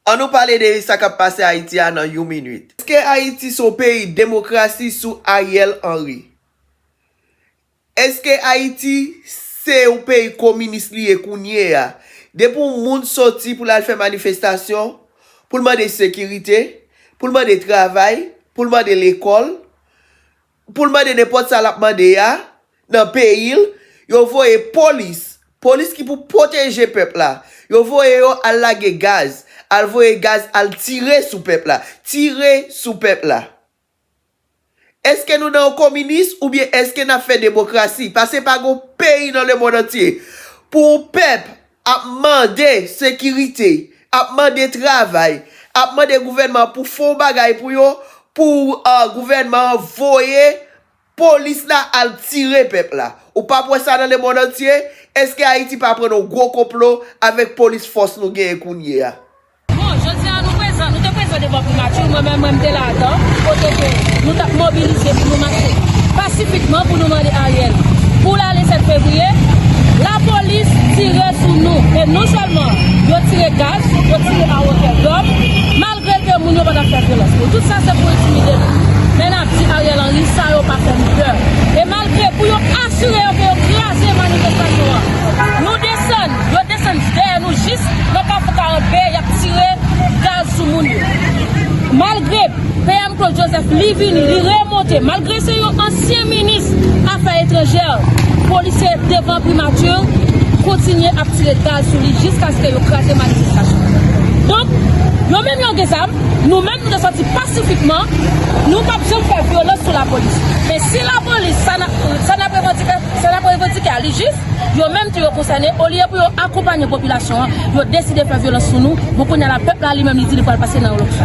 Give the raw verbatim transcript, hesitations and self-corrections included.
An nou pale de sa k ap pase Ayiti a nan yon minit. Èske Ayiti se yon peyi demokrasi sou Ariel Henry? Èske Ayiti se yon peyi kominis li ye kounye a? Depi yon moun soti pou l al fè manifestasyon, pou l mande sekirite, pou l mande travay, pou l mande lekòl, pou l mande nenpòt sa l ap mande a nan peyi l, yo voye polis. Polis ki pou pwoteje pèp la. Yo voye yo al lage gaz, al voye gaz, al tire sou pèp la. Tire sou pèp la. Èske nou nan yon kominis oubyen èske n ap fè demokrasi? Paske pa gen yon peyi nan lemonn antye pou yon pèp ap mande sekirite, ap mande travay, ap mande gouvènman pou fè yon bagay pou yo, pou uh, gouvènman an voye polis la al tire pèp la. Ou p ap wè sa nan lemonn antye? Èske Ayiti pa pran yon gwo konplo avèk polis fòs nou genyen kounye a? Bon, jodi a nou prezan, nou te prezan devan primati, mwen menm, mwen m te ladan, kote ke nou t ap mobilize pou nou mache pasifikman pou nou mande Ariel pou l ale sèt fevriye, lapolis tire sou nou. E non sèlman yo tire gaz, yo tire a wotè dòm, malgre ke moun yo pa t ap fè vyolans. Bon, tout sa se pou entimide nou. Men n ap di Ariel Henry, sa yo pa fè nou pè. E malgre pou yo asire yo ke yo kraze manifestasyon an, nou desann, yo desann dèyè nou jis nan Kafou karant B, y ap tire gaz sou moun yo. Malgre P M Claude Joseph, li vini, li remonte, malgre se yon ansyen minis afè etranjè, polisye devan primati kontinye ap tire gaz sou li jiskaske yo kraze manifestasyon. Donk, yo menm yo gen zam, nou menm nou te sòti pasifikman, nou p ap janm fè vyolans sou lapolis. Men si lapolis, sa n ap sa n ap revandike, sa n ap revandike a li jis, yo menm tou yo konsène, olye pou yo akonpanye popilasyon an, yo deside fè vyolans sou nou. Bon, kounye a la, pèp la li menm li di li pral pase nan yon lòt faz.